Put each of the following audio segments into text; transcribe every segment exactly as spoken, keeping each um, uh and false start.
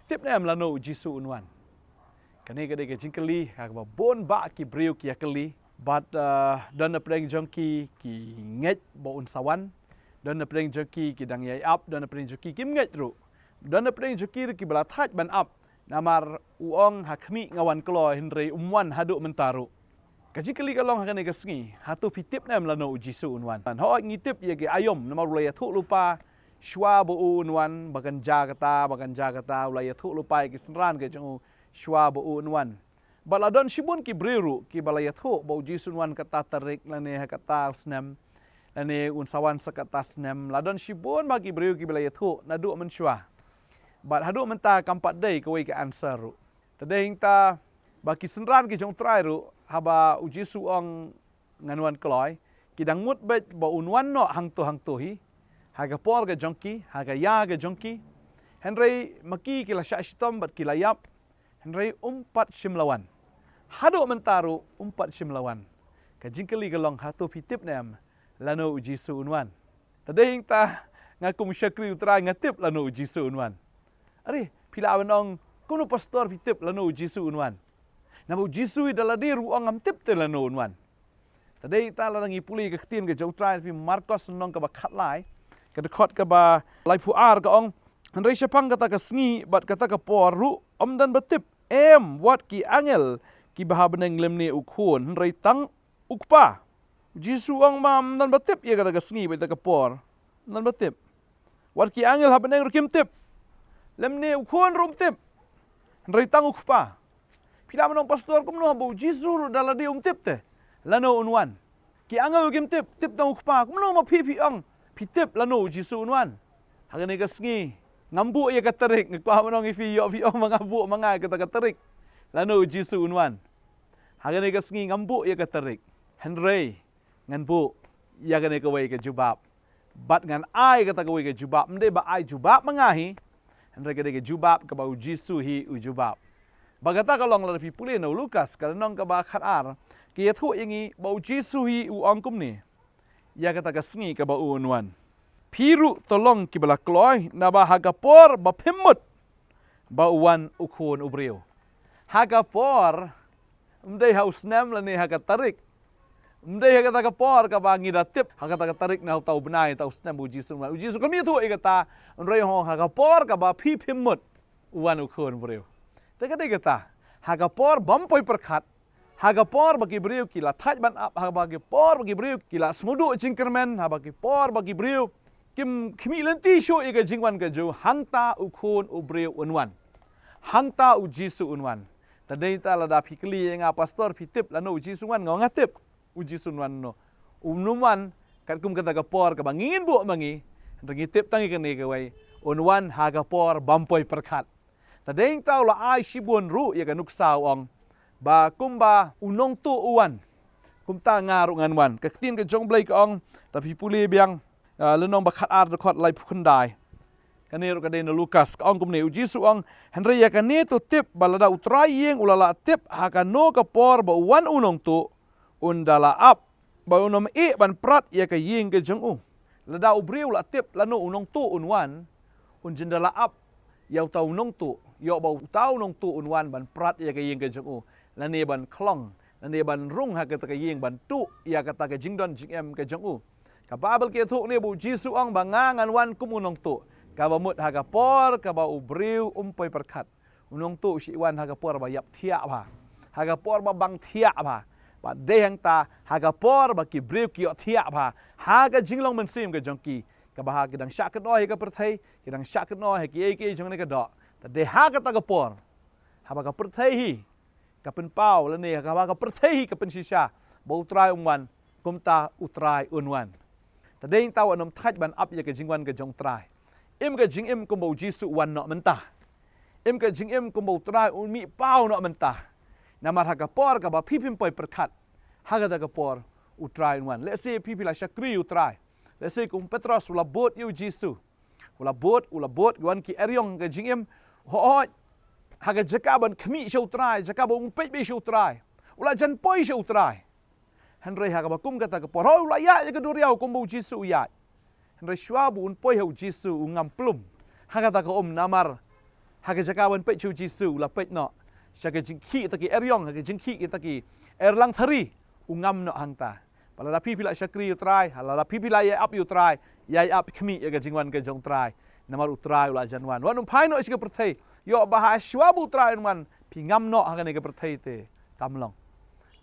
Tip ne em lano u Jisu un wan? Kane ka dei ka jingkylli ha kaba bun bah ki briew ki ïakylli. Bad, eh, don na pdeng jong ki ki ngeit ba un sa wan. Don na pdeng jong ki ki dang ïai ap, don na pdeng jong ki kim ngeit ruh. Don na pdeng jong ki ruh kiba la thait ban ap. Namar u ong ha khmih nga wan kloi, hynrei um wan haduh mynta ruh. Ka jingkylli ka long ha kane ka sngi, hato phi tip ne em lano u Jisu un wan? Hooid ngi tip ïa ki aïom, namar u la ïathuh lypa shuwa ba u un wan, ba kan jia kata, ba kan jia kata, u la ïathuh lypa ïa ki synran ki jong u shuwa ba u un wan. Bad la don shibun ki briew ruh kiba la ïathuh ba u Jisu un wan kata tarik lane ha kata u snem, lane un sa wan sa kata snem. La don shibun bah ki briew kiba la ïathuh naduh mynshuwa. Bad haduh mynta kam pat dei kawei ka answer ruh. Te dei hangta ba ki synran ki jong u Trai ruh, haba u Jisu u ong ngan wan kloi, ki dang mut beit ba un wan noh hangto hangto hi, ha ka por ka jong ki, ha ka ïa ka jong ki. Hynrei ma ki ki la shah shitom bad ki la ïap, hynrei um pat shym la wan. Haduh mynta ruh um pat shym la wan. Ka jingkylli ka long, hato phi tip ne em lano u Jisu un wan? Te dei hangta nga kum u shakri u Trai nga tip lano u Jisu un wan. Are, phi lah ban ong, kumno pastor phi tip lano u Jisu un wan? Namar u Jisu hi da lade ruh u ong ngam tip te lano un wan. Te dei hangta lada ngi pule ka ktien ka jong u Trai, phi Markos lynnong kaba khatlai, ka dkhot kaba laiphew ar ka ong, hynrei shaphang kata ka sngi bad kata ka por ruh ym don ba tip, em wat ki angel kiba ha bneng lymne u Khun, hynrei tang u Kpa. U Jisu u ong ma ym don ba tip ïa kata ka sngi bad kata ka por. Ym don ba tip. Wat ki angel ha bneng ruh kim tip, lymne u Khun ruh um tip, hynrei tang u Kpa. Phi lah ban ong, pastor, kumno haba u Jisu ruh da lade um tip te lano un wan? Ki angel kim tip, tip tang u Kpa. Kumno ma phi phi ong phi tip lano u Jisu un wan? Ha kane ka sngi ngam buh ïa ka tarik, nga kwah ban ong ïa phi, ïoh phi ong ma nga buh ma nga ïa kata ka tarik lano u Jisu un wan. Ha kane ka sngi ngam buh ïa ka tarik. Hynrei ngan buh ïa kane kawei ka jubab. Bad ngan ai kata kawei ka jubab. Ym dei ba ai jubab ma nga hi, hynrei ka dei ka jubab kaba u Jisu hi u jubab. Ba kata ka long lada phi pule na u Lukas ka lynnong kaba khatar, ka ïathuh ïa ngi ba u Jisu hi u ong kumne ïa kata ka sngi kaba u un wan: Phi ruh to long kiba la kloi, naba ha ka por ba phim mut ba u wan u Khun u briew. Ha ka por, ym dei ha u snem lane ha ka tarik. Ym dei ha kata ka por kaba ngi da tip, ha kata ka tarik na uta u bnai, uta u snem ba u Jisu un wan. U Jisu kam ïathuh ïa kata, hynrei u ong ha ka por kaba phi phim mut u wan u Khun u briew. Te ka dei kata, ha ka por bym poi pyrkhat, ha ka por ba ki briew ki la thait ban ap, ha ka por ba ki briew ki la sngewduh jingkyrmen, ha ka por ba ki briew kim khmih lynti shuh ïa ka jingwan ka jong u, hangta u Khun u briew un wan. Hangta u Jisu un wan. Te dei hangta lada phi kylli ïa nga, pastor, phi tip lano u Jisu un wan? Nga ong nga tip u Jisu un wan, no. Un ym wan katkum kata ka por kaba ngin buh ma ngi, hynrei ngi tip tang ïa kane kawei, un wan ha ka por bym poi pyrkhat. Te dei hangta u la ai shibun ruh ïa ka nuksa, u ong ba kumba u nongtuh u wan, kumta nga ruh ngan wan. Ka ktien ka jong u Blei ka ong, lada phi pule biang, ah, lynnong ba khatar dkhot laiphew khyndai. Kane ruh ka dei na u Lukas, ka ong kumne, u Jisu u ong, hynrei ïa kane to tip ba lada u trai ïing u la lah tip ha kano ka por ba u wan u nongtuh, un da la ap, ba un ym ïeh ban prat ïa ka ïing ka jong u. Lada u briew u la tip lano u nongtuh un wan, un jin da la ap ïa uta u nongtuh, ïoh ba uta u nongtuh un wan ban prat ïa ka ïing ka jong u, lane ban khlong, lane ban rung ha kata ka ïing ban tuh ïa kata ka jingdon jingem ka jong u. Ka Baibl ka ïathuh ne ba u Jisu u ong ba nga ngan wan kum u nongtuh, kaba mut ha ka por kaba u briew um poi pyrkhat. U nongtuh u shu wan ha ka por ba ïap thiah bha, ha ka por ba bang thiah bha. Bad dei hangta ha ka por ba ki briew ki ïoh thiah bha ha ka jinglong mynsiem ka jong ki, kaba ha ki dang shah kynnoh ïa ka pyrthei, ki dang shah kynnoh ïa kiei kiei jong kane ka doh. Te dei ha kata ka por, haba ka pyrthei hi ka pynpaw, lane haba ka pyrthei hi ka pynshisha ba u Trai um wan, kumta u Trai un wan. Te dei hangta wat nym thait ban ap ïa ka jingwan ka jong u Trai. Im ka jingim kumba u Jisu u wan noh mynta. Im ka jingim kumba u Trai un mih paw noh mynta. Namar ha ka por kaba phi phim poi pyrkhat, ha kata ka por u Trai un wan. Lehse phi phi la shakri ïa u Trai. Lehse kum u Petros u la bud ïa u Jisu. U la bud, u la bud, wan ki eriong ka jingim. Hooid, ha ka jaka ban khmih sha u Trai, jaka ban peit beit sha u Trai, u la jan poi sha u Trai. Hynrei ha kaba kum kata ka por, hooid, u la ïaid ïa ka duriaw kumba u Jisu u ïaid. Hynrei shuwa ba un poi ha u Jisu u ngam plum ha kata ka um, namar Ha ka jaka ban peit sha u Jisu, u la peit noh sha ka jingkhih kita ki eriong, ha ka jingkhih kita ki erlang thari, u ngam noh hangta. Bad lada phi phi la shakri ïa u Trai, ha lada phi phi la ïai ap ïa u Trai, ïai ap khmih ïa ka jingwan ka jong u Trai. Namar u Trai u la jan wan. Wat nym phai noh sha ka pyrthei, ïoh ba ha shuwa ba u Trai un wan, phi ngam noh ha kane ka pyrthei te. Kam long.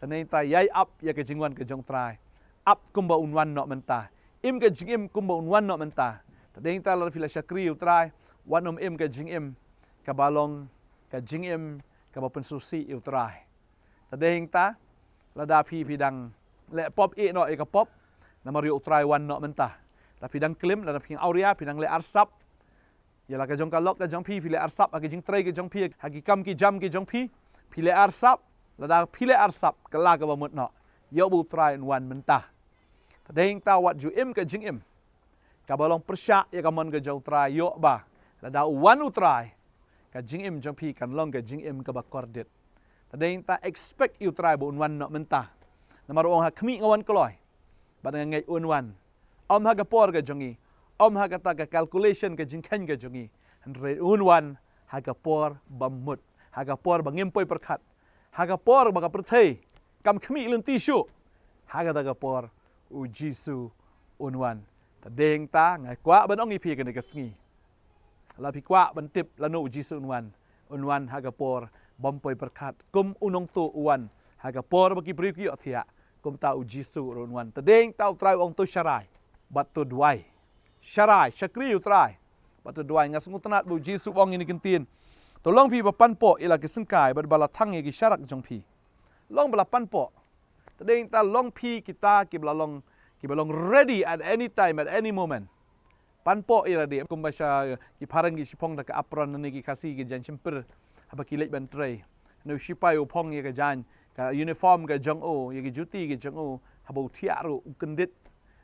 Te nangta ïai ap ïa ka jingwan ka jong u Trai. Ap kumba un wan noh mynta. Im ka jingim kumba un wan noh mynta. Te nangta lada phi la shakri ïa u Trai, wat nym im ka jingim kaba long ka jingim kaba pynsngewsih ïa u Trai. Te nangta lada phi phi dang leh pop, ïeh noh ïa ka pop. Namar ïoh u Trai wan noh mynta. Lada phi dang klim, lada phi dang awria, phi dang leh arsap. Ïa la ka jong ka lok ka jong phi, phi leh arsap ha ki jingtrei ki jong phi, ha ki kam ki jam ki jong phi. Phi leh arsap, lada phi leh arsap, kylla kaba mut noh. Ïoh ba u Trai un wan mynta. Te nangta wat ju im ka jingim kaba long pyrshah ïa ka mon ka jong u Trai, ïoh ba lada u wan u Trai, ka jingim jong phi kan long ka jingim kaba kordit. Te nangta expect ïa u Trai ba un wan noh mynta. Namar u ong ha khmih nga wan kloi. Bad nga ngeit un wan. Ym ha ka por ka jong ngi. Ym ha kata ka calculation ka jingkheiñ ka jong ngi. Hynrei un wan ha ka por ba mut. Ha ka por ba ngim poi pyrkhat. Ha ka por ba ka pyrthei kam khmih lynti shuh. Ha kata ka por u Jisu un wan. Te nangta nga kwah ban ong ïa phi kane ka sngi. Lada phi kwah ban tip lano u Jisu un wan. Un wan ha ka por bym poi pyrkhat. Kum u nongtuh u wan ha ka por ba ki briew ki ïohthiah. Kumta u Jisu ruh un wan. Te nangta u Trai u ong to sharai. Bad to duwai. Sharai, shakri ïa u Trai. Bad to duwai, nga sngewtynnat ba u Jisu u ong ïa kine ki ktien. To long phi ba pan poh ïa la ki syngkai, bad ba la thang ïa ki sharak jong phi. Long ba la pan poh. Te nangta long phi kita kiba la long, kiba long ready at any time, at any moment. Pan poh ïa lade, kumba sha ki phareng ki shiphong da ka apron, lane ki Khasi ki jaiñ shympriang. Haba ki leit ban trei. Lane u shipai u phong ïa ka jaiñ, ka uniform ka jong u, ïa ki juti ki jong u, haba u thiah ruh u kyndit.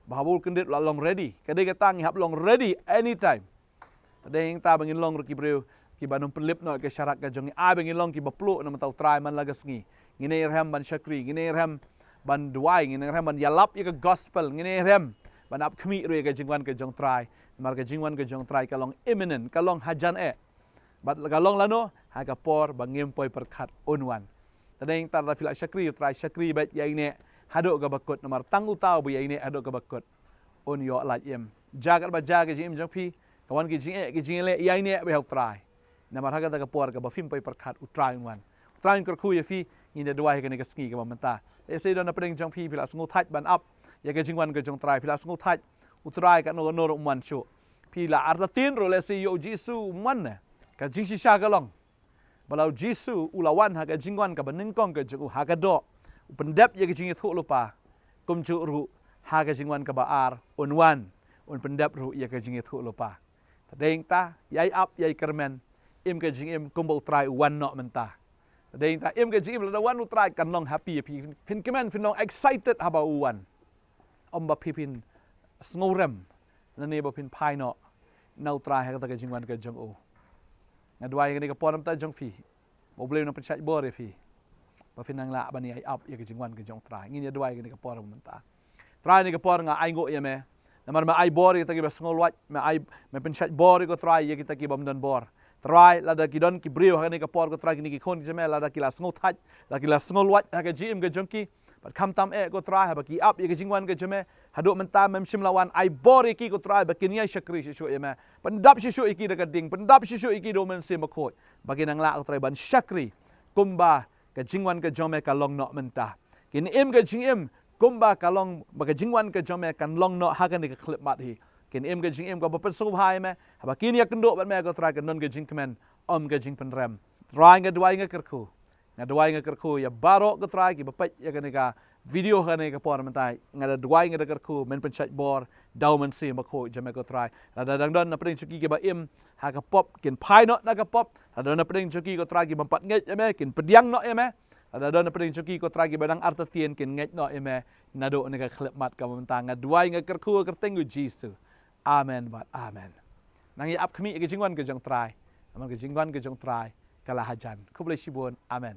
Ba haba u kyndit u la long ready. Ka dei kata ngi hap long ready anytime. Te nangta ba ngin long ruh ki briew kiba nym pynlip noh ïa ka sharak ka jong ngi, ai ba ngin long kiba pluh namar u Trai man la ka sngi. Ngin ïai rhem ban shakri, ngin ïai rhem ban duwai, ngin ïai rhem ban ïalap ïa ka gospel, ngin ïai rhem ban ap khmih ruh ïa ka jingwan ka jong u Trai. Namar ka jingwan ka jong u Trai ka long imminent, ka long hajan eh. Bad ka long lano, ha ka por ba ngim poi pyrkhat un wan. Te nangta lada phi la shakri ïa u Trai, shakri beit, ïaineh haduh kaba kut, namar tang uta uba ïaineh haduh kaba kut un ïoh lait im. Jia katba jia ka jingim jong phi, ka wan ki jingeh ki jingeh, ïaineh beit ha u Trai. Namar ha kata ka por kaba phim poi pyrkhat u Trai un wan. U Trai un kyrkhu ïa phi, ngin ïa duwai ha kane ka sngi kaba mynta. Lehse don napdeng jong phi, phi la sngewthait ban ap ïa ka jingwan ka jong u Trai, phi la sngewthait u Trai katno katno ruh um wan shuh. Phi la artatien ruh lehse ïoh u Jisu um wan ne. Ka jingshisha ka long ba la u Jisu u la wan ha ka jingwan kaba nyngkong ka jong u ha ka doh, u pyndep ïa ka jingïathuhlypa. Kumjuh ruh ha ka jingwan kaba ar un wan, un pyndep ruh ïa ka jingïathuhlypa. Te nangta ïai ap ïai kyrmen, im ka jingim kumba u Trai u wan noh mynta. Te nangta im ka jingim lada wan u Trai kan long happy ïa phi, phin kmen, phin long excited haba u wan. Ym ba phi phin sngewrem lane ba phin phai noh na u Trai ha kata ka jingwan ka jong u. Nga duwai kane ka por mynta jong phi, ba U Blei un nang pynshait bor ïa phi, ba phin nang lah ban ïai ap ïa ka jingwan ka jong u Trai. Ngin ïa duwai kane ka por mynta. Trai, kane ka por nga ainguh ïa me. Namar me ai bor ïa kita kiba sngewlwait, me ai, me pynshait bor ïa ko Trai ïa kita kibym don bor. Trai, lada ki don ki briew ha kane ka por ko Trai, kine ki khun ki jong me, lada ki la sngewthait, lada ki la sngewlwait ha ka jingim ka jong ki, bad khamtam eh ko Trai, haba ki ap ïa ka jingwan ka jong me, haduh mynta mem shym la wan, ai bor ïa ki ko Trai, ba kin ïai shakri shuh shuh ïa me. Pyndap shuh shuh ïa ki da ka ding, pyndap shuh shuh ïa ki da U Mynsiem Bakhuid, ba kin nang lah ko Trai ban shakri kumba ka jingwan ka jong me ka long noh mynta. Kin im ka jingim kumba ka long, ba ka jingwan ka jong me kan long noh ha kane ka khyllipmat hi. Kin im ka jingim kaba pynsngewbha ïa me, haba kin ïakynduh bad me ko Trai kan don ka jingkmen, ym ka jingpynrem. Trai, nga duwai nga kyrkhu. Nga duwai nga kyrkhu ïa baroh ko Trai kiba peit ïa kane ka video ha kane ka por mynta. Nga da duwai nga da kyrkhu men pynshait bor da U Mynsiem Bakhuid jong me ko Trai. Lada dang don napdeng jong ki kiba im ha ka pop, kin phai noh na ka pop. Lada don napdeng jong ki ko Trai kibym pat ngeit ïa me, kin pdiang noh ïa me. Lada don napdeng jong ki ko Trai kiba dang artatien, kin ngeit noh ïa me naduh na ka khyllipmat kaba mynta. Nga duwai nga kyrkhu ha ka kyrteng u Jisu. Amen bad amen. Nang ïa ap khmih ïa ka jingwan ka jong u Trai. Namar ka jingwan ka jong u Trai ka la hajan. Khublei shibun. Amen.